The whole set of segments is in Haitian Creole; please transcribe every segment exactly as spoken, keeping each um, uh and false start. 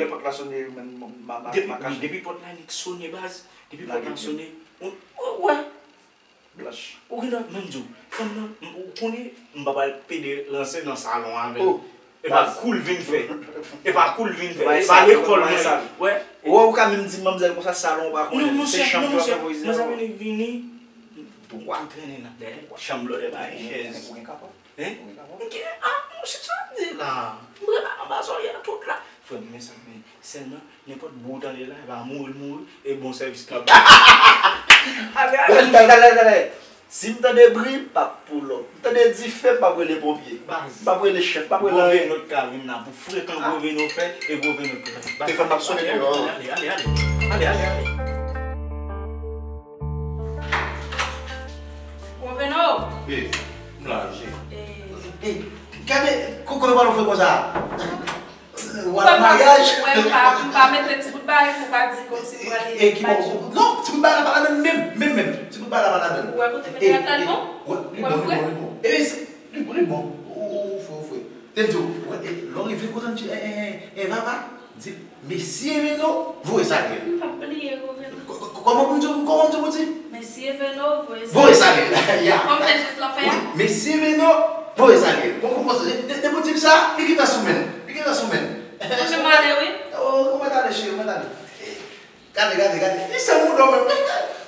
lè pòt la sone, men, ma, ma, depi, ma kache. Depi pòt la nik sone, baz, depi pòt la sone, ou, ou, wè. Blanch. Ou gen dwa, men m di w, fanm nan, m, ou konnen, m pa pral pede ranse nan salon avè l. Oh. E pa kou l vin fè. E pa kou l vin fè. E pa lekòl mwen. Wè. Ou, ou ka menm di manmzèl konsa salon ou pa konnen. Se chanm yo ap fè poezi a. Mwen sa vini, vini. Tou trennen nan dèyè chanm lòt e bay chèz. Ou gen kapòt? Hein? Ou gen kapòt? Ou gen, ah, monchè, sa w ap di la? Mwen pa anba zòrye a tout la. Frè m, men sa, men sèlman, nenpòt bri w tande la, e pa mouri l mouri, e bon sèvis k ap. Ale, ale. Tande, tande, tande. Si m tande bri, m p ap pull up. M tande dife, m p ap rele ponpye. Baz. M p ap rele chèf, m p ap rele anyen. Gwo Veno t ka vin la pou frekan Gwo Veno fè e Gwo Veno t ka fè. Telefòn m ap sonnen deyò. Ale, ale, ale, ale. Ale, ale, ale. Gwo Veno. Wi, m la, je. Eh. Eh, gade, kòman w fè konsa? Ou al maryaj? Ou wè, m pa, m pa mete ti bout bagay pou w pa di kòmsi m prale. E ki bò? Non, ti bout bagay la pa ladann menm, menm, menm. Ti bout bagay la pa ladann. Ou wè kote m mete rad la, li bon? Wè, li bon, li bon, li bon. E, se, li bon, li bon. Ou, ou, ou fre, ou fre. Te m di w, wè, e, lè w rive kote m di, e, e, e, e, Vava, di, mesye Veno, voye sa gen. M p ap bliye, Gwo Veno. Kòman pou m di, kòman m di pou di? Mesye Veno voye salye. Voye salye, ya. Kòm fè jès la fè a? Wi, mesye Veno voye salye. Bon, bon, bon, de, de, de pou di sa, li gentan sou men. Li gentan sou men. Mwen menm ale, wi. Oh, ou mèt ale, cheri, ou mèt ale. Eh, gade, gade, gade. Li se mouda menm. Eh, eh.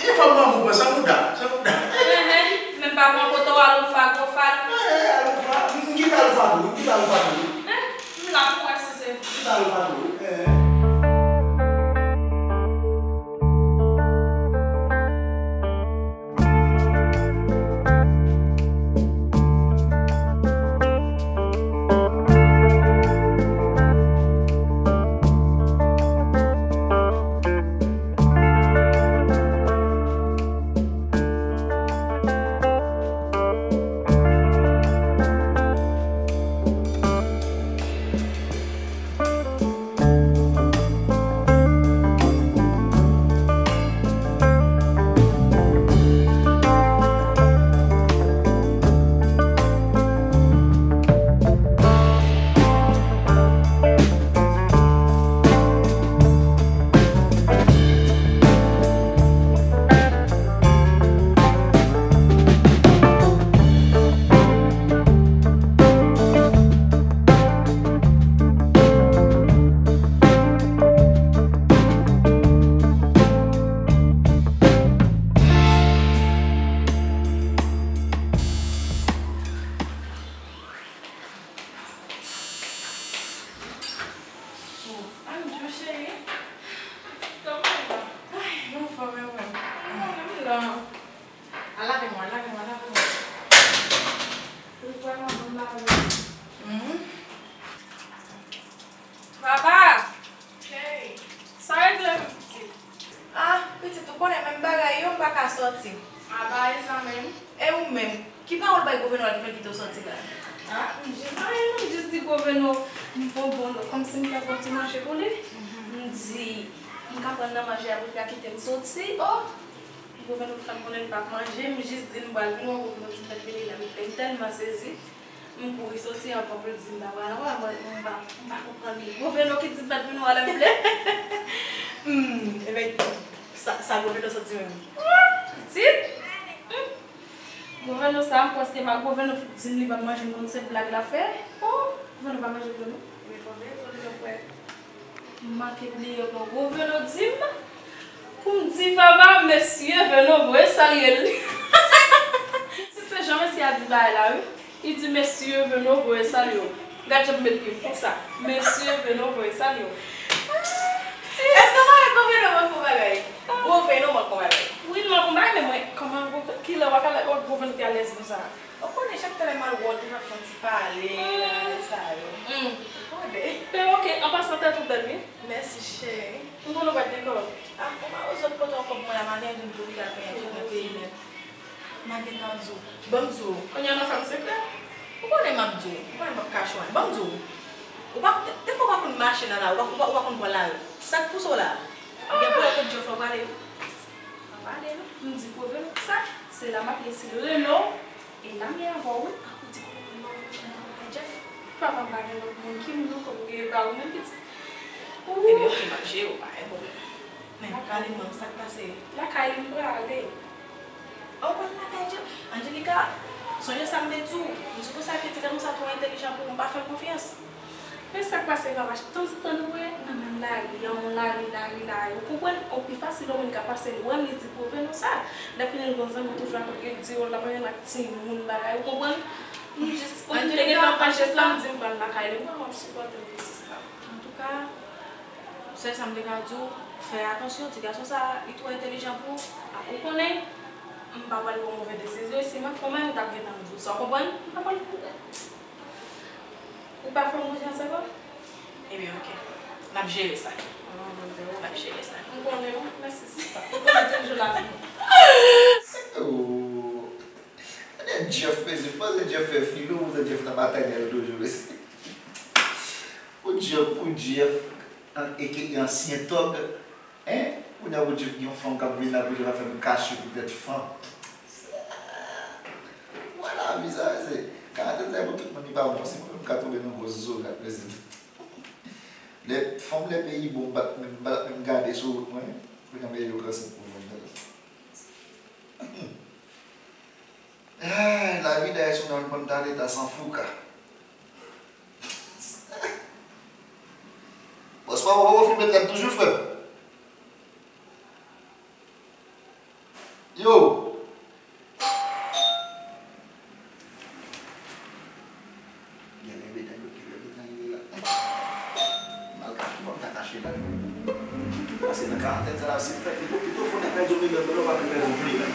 E fòm lanmou, mwen, se mouda, se mouda. Enhen, men m pa pran kote w, aloufa, gwo fal. Eh, aloufa, m kite aloufa tou, m kite aloufa tou. Eh, m la pou wè si se. M kite aloufa tou, eh. Anjou, cheri. Kòman w ye? Ay, m anfòm, e ou menm? M la. Al lave men w, al lave men w, al lave men w. Ou kwè m ap janm lave? Mhm. Papa! Cheri. Sa regle menm, pitit? Ah, pitit, ou konnen menm bagay yo, m pa ka sòti. A, pa e sa menm. E ou menm, ki pawòl bay Gwo Veno la ki fè l kite w sòti la? Ah, m jis, anyen non, m jis di Gwo Veno m fè yon bon, kòmsi m fè yon ti manje pou li. M di, m ka pran nan manje a pou l ka kite m soti. Oh! Gwo Veno fè m konnen li p ap manje, m jis di l m pral vin wè w, Gwo Veno di m mèt vini la, m fè m tèlman sezi. M kouri soti anvan pou l di m pa pral wè, mwen, m pa, m pa konprann li. Gwo Veno ki di m mèt vin wè lè m vle. Hmm, ebyen, sa, sa Gwo Veno sot di menm? Pitit! Hmm. Gwo Veno sa, m panse pa Gwo Veno di m li p ap manje, m konn se blag l ap fè. Oh, Gwo Veno pa manje Gwo Veno. Ebyen, fò m etone pou m wè. M manke bliye yon Gwo Veno di m, pou m di papa, mesye Veno voye salye l. Pitit, se jan mesye a di bagay la, wi. Li di, mesye Veno voye salye w. Gad jan m met pye m konsa. Mesye Veno voye salye w. Èske w pa wè Gwo Veno manke yon bagay? Gwo Veno manke yon bagay. Wi, l manke yon bagay, men mwen, kòman Gwo Veno, kilè w ap alèz, Gwo Veno te alèz konsa? Ou konnen chak talè m al wè w toujou ap fè yon ti pale, bagay sa yo. Hmm. Ou konnen. Men oke, an pasan tèt ou bèl, wi. Mèsi, cheri. M konnen w pa t gen kòb. Ah, ou pa wè zòt pote yon kòb mwen la, m a gen dout pou li ka fè yon ti nan peyi nèt. M a gentan di w. Ban m di w. Kounye a nan fè m sekrè. Ou konnen m ap di w. Ou konnen m ap kache w anyen. Ban m di w. Ou pa, te, te fò w pa konn mache nan lari, ou pa, ou pa, ou pa konn pran lari. Sa k pouse w la? Ou gen pwoblèm kot Jeff la, ou prale? M pa prale non. M di Gwo Veno sa, se la m ap lese Reno. E la m ye avè w, wi. Ou di Gwo Veno, Gwo Veno, Jeff. Papa m pa gen lòt moun, ki moun ankò m gen pa ou menm pitit? Ebyen, oke, m ap jere w, pa gen pwoblèm. Men, pale m non, sa k pase? Lakay li m prale. Oh, w pral lakay Jeff? Angelica, sonje sa m te di w. M di konsa ke ti gason sa twò entèlijan pou ou, m pa fè l konfyans. Men sa k pase, papa, tanzantan nou wè nan menm lari an, yon lari, lari, lari, ou konprann? Ou pi fasil yon moun ka pase l, wè m, li di Gwo Veno sa. Lè fini l gon zanmi toujou ap redi yo, l ap anyen ak timoun, bagay, ou konprann? M jis, ou te gentan fè jès la, m di m pral lakay li, m pa konn sipòte l pou sista. Antouka, sèl sa m te ka di w, fè atansyon, ti gason sa, li twò entèlijan pou ou. Ah, ou konnen, m pa pral pran move desizyon, e si m ap pran, m t ap gentan di w sa, w konprann? M pa pral pran. Ou pa fè m konfyans ankò? Ebyen, oke. N ap jere sa. N ap jere sa. M konnen, wi. Mèsi, sista. Ou konnen toujou la pou mwen. Oh. Gade Jeff, mezanmi. Panse Jeff fè filo, panse Jeff nan matènèl toujou, mezanmi. Pou Jeff, pou Jeff, an, e ke ansyen tòg. Hein? Kounye a pou Jeff gen yon fanm k ap vin la, pou Jeff ap fè m kache poutèt fanm. Wè lavi sa, se, karatè sa pou tout moun, li pa bon, se mwen menm m ka tonbe nan gwo zorat, mezanmi. Lè fanm lè peyi bon, m pa t menm, m pa t menm gade sou wout mwen. Pou nan mete yo kraze pou mwen. Ay, la vida es una montaña san fuga. Bòs pa wè w fin met rad toujou, frè m. Yo! Gen lè betan yo ki lè betan yo la. M al ka, m pap ka kache la. Paske nan karantèn sa la, si m fè pito, pito fò nan pèdi yon milyon dola, w pa pèdi yon dola.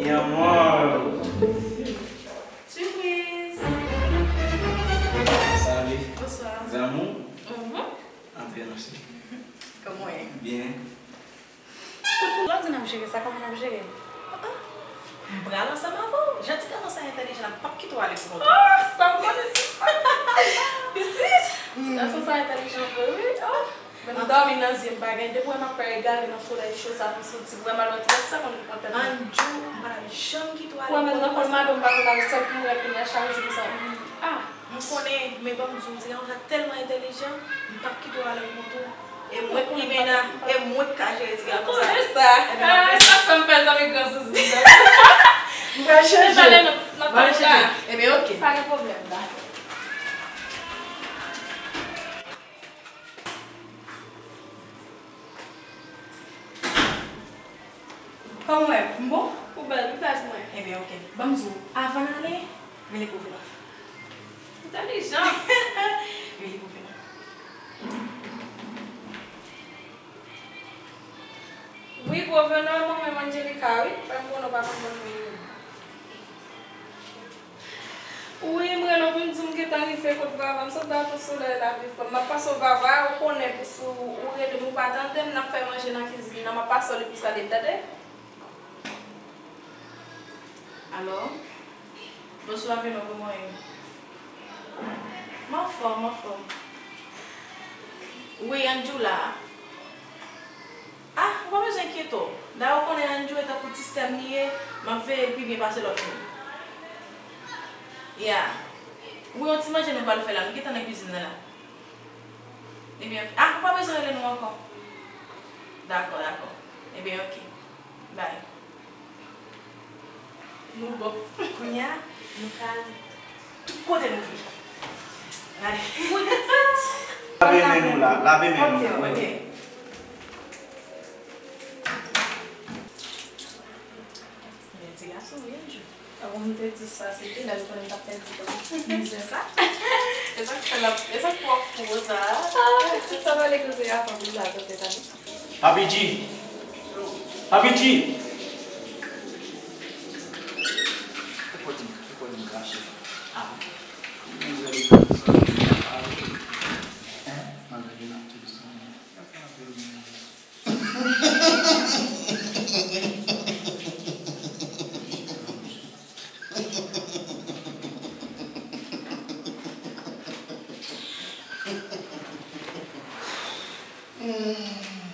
Yanmò. Sipriz! Salut. Bonswa. Zanmi w? Mhm. Antre, non, cheri. Kòman w ye? Byen. Lè w di n ap jere sa, kòman n ap jere l? Ah, ah. M pral ansanm avè w. Jan ti gason sa entèlijan la, m p ap kite w ale pou kont ou. Ah, sa m konnen ti. Pitit, ti gason sa entèlijan vre, wi. Ah. Men m dòmi nan zye m pa gen. Depi w wè m ap fè egare nan solèy cho sa pou soti, pou wè m al wè ti gason sa konn pran tèt mwen. Andjou, m pa janm kite w ale pou kont ou. Pou wè menm nan kò madanm m pa konn al sèl pou m wè kounye a chak jou sa. Ah. M konnen, men ban m di w, ti gason sa tèlman entèlijan, m p ap kite w ale pou kont ou. E mwen k pi byen la, e mwen k ka jere ti gason sa. Ou konnen sa. Ebyen, ah, sa fè m fè zanmi gran zouzou. M pral chanje. M pale nan, nan tan la. Ebyen, oke. Pa gen pwoblèm, dakò. Kòman w ye? M bon? Ou bèl, wi, baz mwen. Ebyen, oke. Ban m di w, avan n ale, rele gouvènè. Entèlijan. Rele gouvènè. Wi, gouvènè, mwen menm Angelica, wi. Fè m konnen w pa konn ban m nimewo. Wi, m rele w pou m di w m gentan rive kot Vava. M sot bay w tout solèy la, pi fò. M ap pase w Vava, ou konnen pou si w rele m, ou pa tande m, n ap fè manje nan kizin nan, m ap pase w li pou salye m, tande? Alo? Bonswa, Veno, kòman w ye? M anfòm, m anfòm. Wi, Andjou la. Ah, ou pa bezwen enkyete w. Dayè, ou konnen Andjou e tankou ti sè m li ye, m ap veye l pi byen pase lòt moun. Ya. Wi, yon ti manje nou pral fè la, nou gentan nan kwizin nan la. Ebyen, ah, ou pa bezwen rele nou ankò. Dakò, dakò. Ebyen, oke. Bay. Nou bon. Kounye a, nou ka al tout kote nou vle. Gade. Wi, pitit. Lave men nou la, lave men nou. Oke, oke. Men ti gason, wi, Andjou. Avan m te di sa, se te lè m konnen m t ap pèdi tan. Mizè sa. E sa k fè l ap, e sa k fè w ap fou konsa a? Ah, pitit, pa pale koze a, fanmi la, tande, tande. Papi G! Papi G! Ou kwè di, ou kwè di m krache? Ah. Mwen rele sa. Hein? Mwen rele nan tout sa.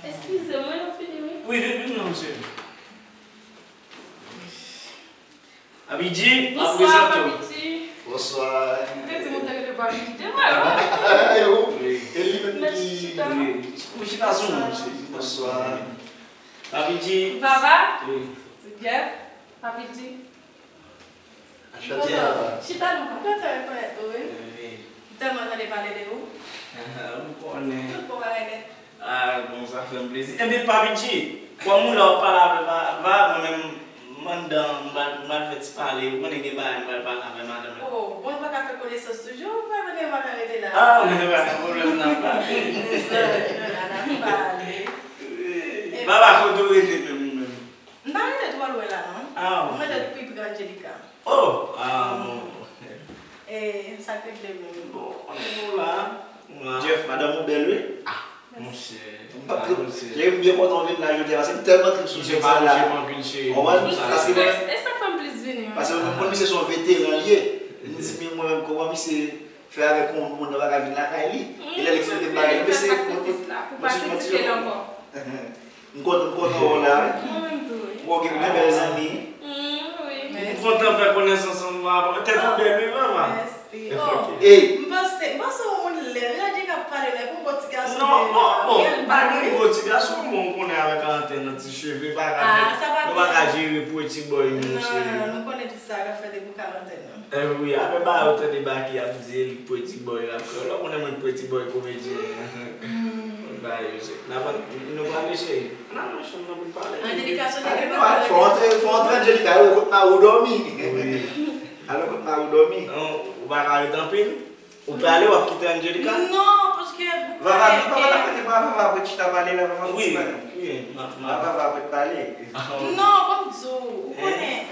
Eskize mwen, nou fini, wi? Wi, vin, vin non, cheri. Abidji, m ap prezante w. Bonswa, Papi G. Bonswa. Mwen te di moun te rele Papi G devan. Yo, e li menm ki... Wi. Ou chita sou mwen, cheri. Bonswa. Papi G. Vava. Wi. Jeff. Papi G. Chita non, papa. Chita non, papa. M kontan rekonèt ou, wi. Wi. M tèlman tande pale de ou. Ou konnen. Tout bon bagay nèt. Ah, bon, sa fè m plezi. Ebyen, Papi G, kòm ou la w ap pale avè Vava, mwen menm, m anndan, m pral, m pral fè ti pale. Ou konnen gen bagay m pral pale avè madanm la. Oh, bon, nou pa ka fè konesans toujou, ou pa konnen m pa ka rete la. Ah, men pa gen pwoblèm, n ap pale. Mezanmi, nou la, n ap pale. Wi. Vava, kote w rete menm ou menm? M pa rete twò lwen la, non. Ah, ok. Mwen rete pi pre Angelica. Oh, ah, bon. E, sa k regle menm. Bon, konnen nou la. Jeff, madanm ou bèl, wi. Ah. Monchè, m pa t trip. Jere, m byen kontan w vin la jodi a, paske m tèlman trip sou jèn sa la. Misye pa manje pankil cheri. Konprann? Paske mwen menm, e sa k fè m plis vini, wi. Paske mwen menm konn misye se yon veteran li ye. M di, men mwen menm, kòman misye fè avèk yon moun nan pa ka vin lakay li? E lè l eksplike m bagay, misye, pou pa kritike l ankò. M kontan, m kontan wè w la, wi. Mwen menm tou, wi. Bon, gen byen bèl zanmi. Mm, wi. M kontan fè konesans ansanm avè w. Tèt ou bèl, wi, mama. Mèsi. Oh, ey, m panse, m panse yon moun lè, wi, Jerica ap pale lè pou yon bon ti gason. Non, bon, bon, pa gen gwo ti gason, bon, ou konnen avèk karantèn nan, ti cheve pa ka fèt. Nou pa ka jere pou ti bòy, monchè. Non, non, non, nou konnen tout sa k ap fèt depi karantèn nan. Eh wi, apre ba yo tande Baky ap di e li k Pretty Boy rap kreyòl. Ou konnen mwen Pretty Boy komedyen. Ba yo se. N ap, nou prale cheri. N al nan chanm nan pou n pale. Angelika, sonje gen bagay. Fò antre, fò antre Angelika, al wè kot mari w dòmi. Wi. Al wè kot mari w dòmi. Ou pa ka ret anpil? Ou prale, w ap kite Angelika? Non, paske Vava, non, Vava, la kote, ba Vava apre chita pale la, Vava. Wi, wi, ma, ma. Ba Vava apre pale. Non, ban m di w, ou konnen.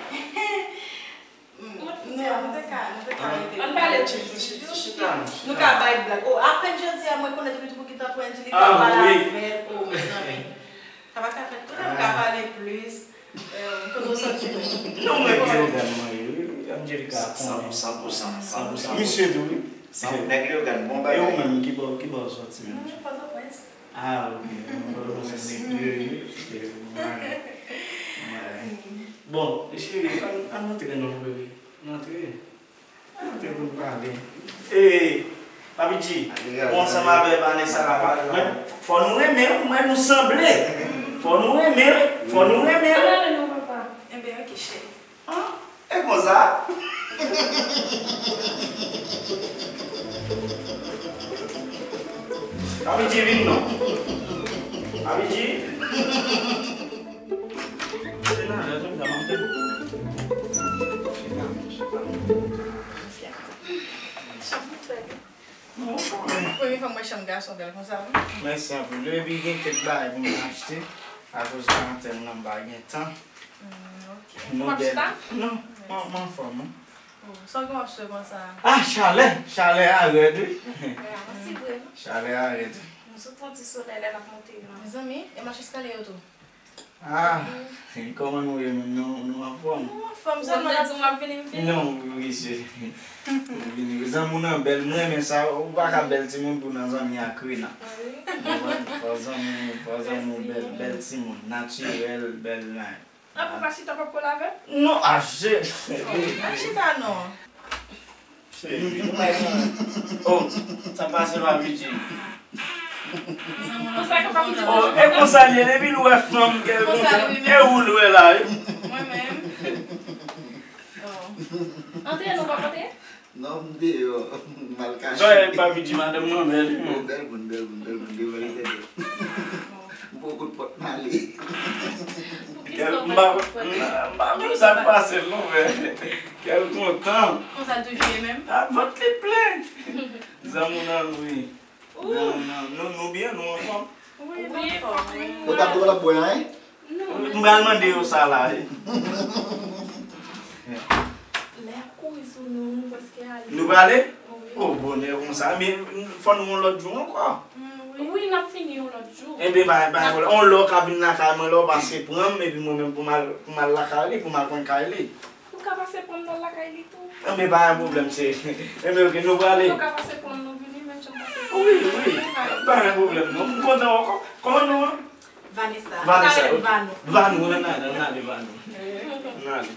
Mm, non, nou te ka, nou te ka rete. Ann pale. Chita, chita, chita. Nou ka bay blag. Oh, apèn jodi a, mwen konnen depi tou pou ki tan pou Angelika pale avè l. Oh, mezanmi. Sa pa ka fèt. Kote m ka pale plis? Euh, kote w soti menm? Non, mwen gen Leogane mwen ye, wi. Angelika konnen. San pou san, san pou san. Misye tou, wi. San pou nèg Leogane, bon bagay. E ou menm, ki bò, ki bò w soti menm? Mwen, Pòtoprens. Ah, ok. Mwen pa panse se nèg yo ye. Ok, mwen. Bon, cheri, ann, ann antre non, bebe. Ann antre. Ann antre pou n pale. Ee, Papi G, ou ansanm avè Vanessa la, pa, mwen, fò nou renmen, mwen, nou sanble. Fò nou renmen, fò nou renmen. Ann ale non, papa. Enben, ok, cheri. An? E konsa? Papi G vin non. Papi G. Se nan lè sa m ap fè. Non, ou konnen. Premye fwa m wè chanm gason bèl konsa, wi. Mèsi anpil. Epi gen kèk bagay pou m achte. Akoz karantèn nan, m pa gen tan. Mm, ok. Ou p ap chita? Non, m, m anfòm, wi. Oh, sa w gen w ap swe konsa? Ah, chalè! Chalè a rèd, wi. Chalè a rèd. Nou sot yon ti solèy lè n ap monte nan. Mezanmi, e mache eskalye yo tou? Ah, kòman nou ye menm? Nou, nou anfòm? Nou anfòm, sèlman n ap di w m ap vini, m vini. Non, wi, se, m vini. Zanmi w nan bèl, m renmen sa. Ou pa ka bèl timoun pou nan zanmi ak rena. Wi. Ou konprann? Fò zanmi, fò zanmi w bèl, bèl timoun, natirèl, bèl, nan. Ah, pou pa chita, p ap kole avè m? Non, ah, je. Pa chita, non. Cheri, ou pa gen. Oh, sa pase pa piti. Konsa ke pa piti. Oh, e konsa l ye, depi l wè fanm, kèlkonk, e ou l wè la, wi. Mwen menm. Oh. Antre, non, pa antre? Non, m deyò, m al kache. Sa e pa piti, madanm mwen bèl, wi. Oh, bèl moun, bèl moun, bèl moun, devan l tande. M pran kout pòt m ale. Kèl, m pa, m pa konn sa k pase l non, men kèl kontan. Konsa l toujou ye menm? A, vant li plen. Zanmi w nan, wi. Zanmi w nan, nou, nou byen, nou anfòm? Wi, nou anfòm. Ou pa, ou pa bwè anyen? Non. M pral mande yo sa la, wi. Lè ap kouri sou nou, nou prèske ale. Nou prale? Wi. O, bonè konsa. Men, fò nou yon lòt jou ankò. Mm, wi. Wi, n ap fini yon lòt jou. Enben, pa, pa gen pwoblèm. On lè w ka vin lakay mwen, lè w pase pran m, epi mwen menm pou m al, pou m al lakay li, pou m al konn kay li. Ou ka pase pran m nan lakay li tou. Enben, pa gen pwoblèm, cheri. Enben, ok, nou prale. Ou ka pase pran m, nou vini, menm jan m pase pran m. Wi, wi. Pa gen pwoblèm, non. M kontan ankò. Kòman non an? Vanessa. Vanessa, ok. Vanou. Vanou, ann ale, ann ale, Vanou. Ann ale.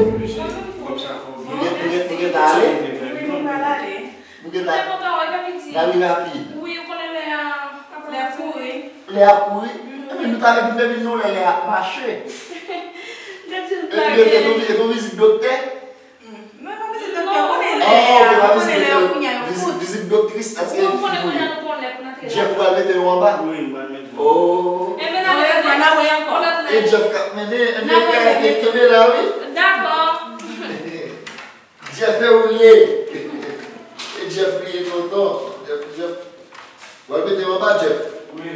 Ou gen, ou gen, ou gen ta ale? Wi, nou pral ale. Ou gen ta ale? N ap rive rapid. Wi, ou konnen lè a ap kouri. Lè a ap kouri? Ebyen, nou ta vin, vin, vin, nou lè, lè a ap mache. Gad jan l blagen. Epi, epi, epi, vizit doktè? Non, e pa vizit doktè, ou konnen lè a, ou konnen lè a, kounye a yo fout. Vizit, vizit doktris, èske li fini? Jeff pral mete yo anba? Wi, m pral mete yo. Oh. Enben, n a wè ankò. E Jeff k ap mennen, enben, kenbe la, wi. Dakò. Jeff, e ou l ye? E Jeff li ye, tonton. Jeff, Jeff. W al mete m anba, Jeff? Wi.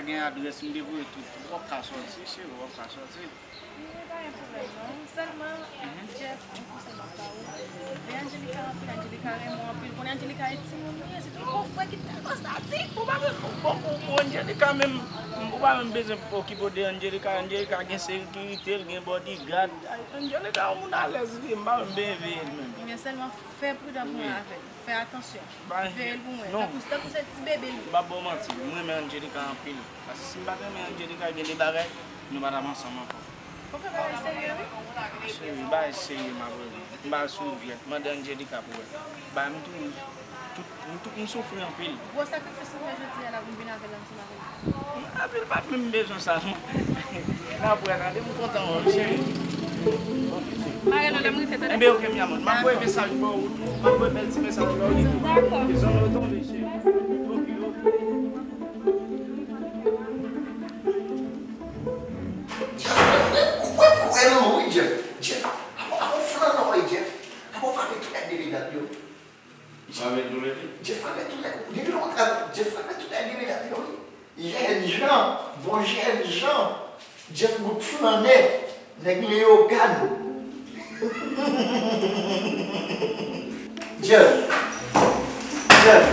Gen adrès, m te voye tout. W ap ka sòti, cheri, w ap ka sòti. Mwen pa gen pwoblèm non. Sèlman, Jeff, yon konsèy m ap ba ou. Veye Angelica anpil, Angelica renmen w anpil. Konnen Angelica e timoun li ye, se tou yon frè ki tèlman sadik. Ou pa menm, bon, bon, bon, Angelica menm, ou pa menm bezwen okipe w de Angelica. Angelica gen sekirite l, gen bodyguard. Angelica yon moun alèz li ye, m pa menm bezwen veye l menm. Men sèlman fè pridan pou mwen avè l. Fè atansyon. Veye l pou mwen. Tankou, tankou se ti bebe l ye. M p ap ba w manti, m renmen Angelica anpil. Paske si m pa t renmen Angelica, gen de bagay, nou pa t ap ansanm ankò. Fòk fè bagay serye, wi. Cheri, bagay serye m ap regle. M pa sou vyèt. Mande Angelica pou wè. Bay m tou, tout, m tou, m soufri anpil. Gwo sakrifis ou fè jodi a la pou m vin avè l ansanm avè l. Apil pa t menm bezwen sa non. N ap wè, tande, m kontan wè w, cheri. Mare nou lè m rive, tande. Enben, ok, mi amor. M ap voye mesaj ba w tou. M ap voye bèl ti mesaj ba w tou. Dakò. Bezwen nou tonbe, cheri. Ok, ok. Jeff, ou kwè, ou kwè, ou kwè non, wi, Jeff. Jeff, apa, apa w flannan, wi, Jeff. Apa w frape tou lè de medam yo. Frape tou lè de? Jeff frape tou lè, depi lontan, Jeff frape tou lè de medam yo, wi. Jèn jan, bon jèn jan. Jeff bout flannè, nèg Leyogàn. Jeff. Jeff.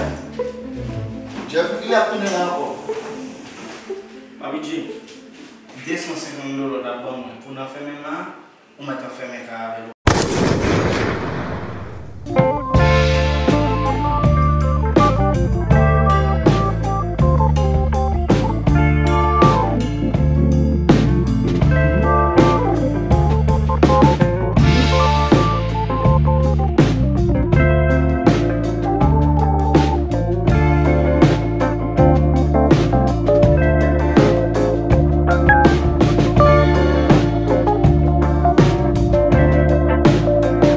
Jeff, kilè ap tounen la ankò? Papi G, de san senkant dola w t ap ban mwen pou n anfèmen la, ou mèt anfèmen kay avè l.